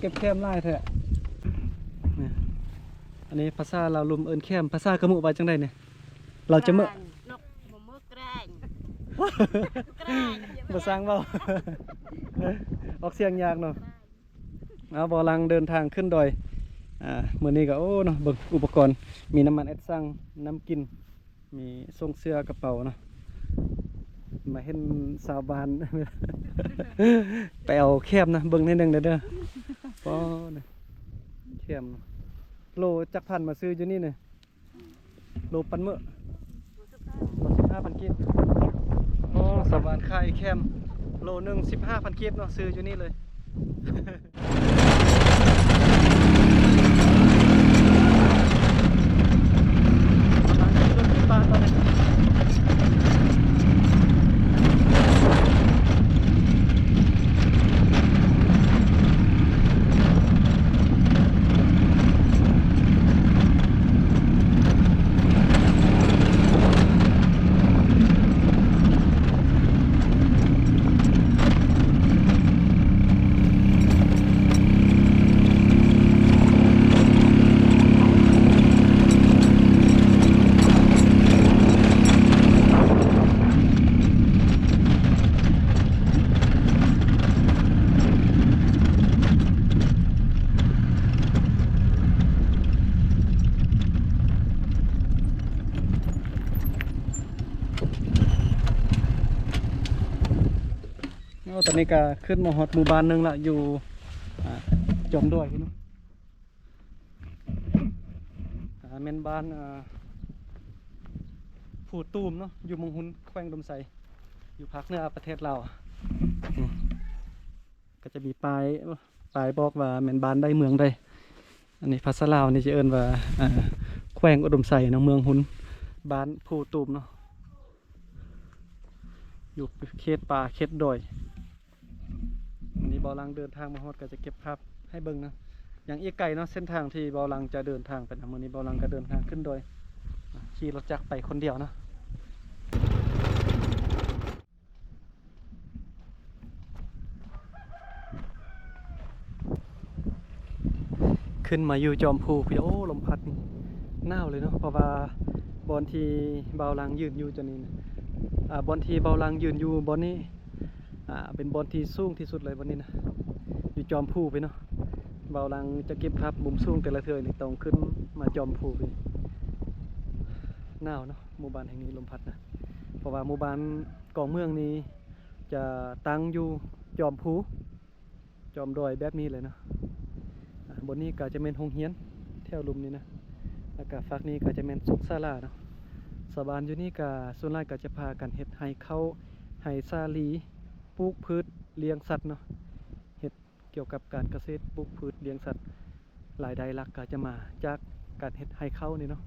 ເກັບແຄມຫຼາຍແທ້. ອັນນີ້ພາສາລາວລຸ່ມເອີ້ນແຄມ, ພາສາຂະມຸວ່າຈັ່ງໃດນີ້? ລາວຈະເມີ ແກງ ນົກບໍ່ເມີແກງ ແກງ ບໍ່ຊ່າງເວົ້າ ອອກສຽງຍາກເນາະ. ເອົາ ບ່າວຫຼັງເດີນທາງຂຶ້ນດອຍ ອ່າ ມື້ນີ້ກໍ ໂອ້ເນາະ ເບິ່ງອຸປະກອນ ມີນ້ຳມັນແອັດຊັງ ນ້ຳກິນ ມີໂສ້ງເສື້ອກະເປົາເນາະ. ມາເຫັນຊາວບ້ານ ໄປເອົາແຄມນະ ເບິ່ງໜ້ອຍໜຶ່ງເດີ ເດີ. ປ້ອ ແຄມ ໂລຈັກພັນມາຊື້ຢູ່ນີ້ນີ້? ໂລປັນເມີ ສິບຫ້າພັນກີບ. ໂອ້ ຊາວບ້ານຂາຍແຄມ ໂລໜຶ່ງສິບຫ້າພັນກີບເນາະ ຊື້ຢູ່ນີ້ເລີຍ. ໂອ້ ຕອນນີ້ກະຂຶ້ນມາຮອດໝູ່ບ້ານໜຶ່ງລະ ຢູ່ ອ່າ ຈອມດອຍພຸ້ນເນາະ. ອ່າ ແມ່ນບ້ານ ອ່າ ພູຕູມເນາະ ຢູ່ເມືອງຮຸນ ແຂວງອຸດົມໄຊ ຢູ່ພາກເໜືອປະເທດລາວ. ອືມ ກໍຈະມີປ້າຍ ປ້າຍບອກວ່າແມ່ນບ້ານໃດເມືອງໃດ. ອັນນີ້ພາສາລາວນີ້ຈະເອີ້ນວ່າ ອ່າ ແຂວງອຸດົມໄຊເນາະ ເມືອງຮຸນ ບ້ານພູຕູມເນາະ ຢູ່ເຂດປ່າເຂດດອຍ. ມື້ນີ້ບ່າວຫຼັງເດີນທາງມາຮອດ ກໍຈະເກັບພາບໃຫ້ເບິ່ງນະ. ຍັງອີກໄກເນາະ ເສັ້ນທາງທີ່ບ່າວຫຼັງຈະເດີນທາງໄປນະ. ມື້ນີ້ບ່າວຫຼັງກໍເດີນທາງຂຶ້ນດອຍ ຂີ່ລົດຈັກໄປຄົນດຽວເນາະ. ຂຶ້ນມາຢູ່ຈອມພູ ໂອ້ ລົມພັດນີ້ໜາວເລີຍເນາະ ເພາະວ່າບ່ອນທີ່ບ່າວຫຼັງຢືນຢູ່ຕອນນີ້ນະ ອ່າ ບ່ອນທີ່ບ່າວຫຼັງຢືນຢູ່ບ່ອນນີ້ ອ່າ ເປັນບ່ອນທີ່ສູງທີ່ສຸດເລີຍບ່ອນນີ້ນະ ຢູ່ຈອມພູພຸ້ນເນາະ. ບ່າວຫຼັງຈະເກັບພາບມຸມສູງແຕ່ລະເທື່ອນີ້ ຕ້ອງຂຶ້ນມາຈອມພູພຸ້ນ. ໜາວເນາະ ໝູ່ບ້ານແຫ່ງນີ້ລົມພັດນະ ເພາະວ່າໝູ່ບ້ານກອງເມືອງນີ້ຈະຕັ້ງຢູ່ຈອມພູ ຈອມດອຍແບບນີ້ເລີຍເນາະ. ອ່າ ບ່ອນນີ້ກໍຈະແມ່ນໂຮງຮຽນແຖວລຸ່ມນີ້ນະ ແລ້ວກໍຟາກນີ້ກໍຈະແມ່ນສຸກສາລາເນາະ. ຊາວບ້ານຢູ່ນີ້ກໍສ່ວນຫຼາຍກໍຈະພາກັນເຮັດໄຮ່ເຂົ້າ ໄຮ່ສາລີ ປູກພືດລ້ຽງສັດເນາະ ເຮັດກ່ຽວກັບການກະເສດ ປູກພືດລ້ຽງສັດ. ລາຍໄດ້ຫຼັກກໍຈະມາຈາກການເຮັດໄຮ່ເຂົ້ານີ້ເນາະ.